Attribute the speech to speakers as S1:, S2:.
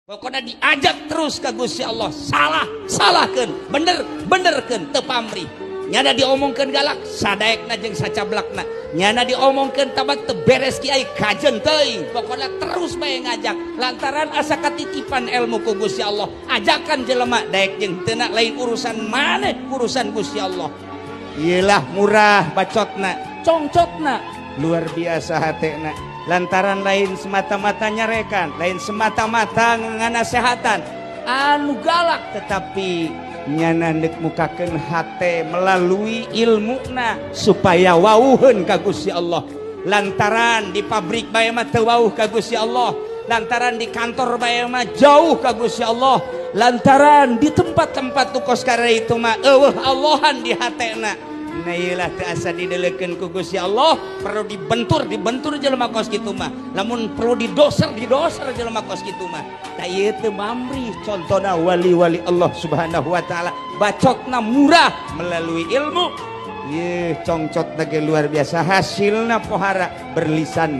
S1: Pokoknya diajak terus ke Gusti Allah, salah salahkeun, bener benerkeun, teu pamrih. Nyana diomongkeun galak, sadaekna jeung sacablakna. Nyana diomongkeun tabat teu beres kiai, kajen teuing. Pokoknya terus bae ngajak lantaran asa katitipan ilmu ku Gusti Allah. Ajakan jelema daek jeung teu lain urusan maneh, urusan Gusti Allah. Iyalah murah bacotna, congcotna luar biasa hatena. Lantaran lain semata-mata nyarekan, lain semata-mata nganasehatan anu galak, tetapi nyana ndek mukakeun hate melalui ilmuna supaya wauheun ka Gusti Allah. Lantaran di pabrik bae mah teu wauh ka Gusti Allah, lantaran di kantor bae mah jauh ka Gusti Allah, lantaran di tempat-tempat nu kos itu mah eueuh Allahan di hatena. Nah iyalah teu asa didelekeun ku Gusti Allah, perlu dibentur, dibentur jelema kos kitu mah. Lamun perlu didoser, didoser jelema kos kitu mah. Tah ieu teu mamrih contona wali-wali Allah Subhanahu wa taala, bacotna murah melalui ilmu. Ye congcotna ge luar biasa, hasilna pohara berlisan.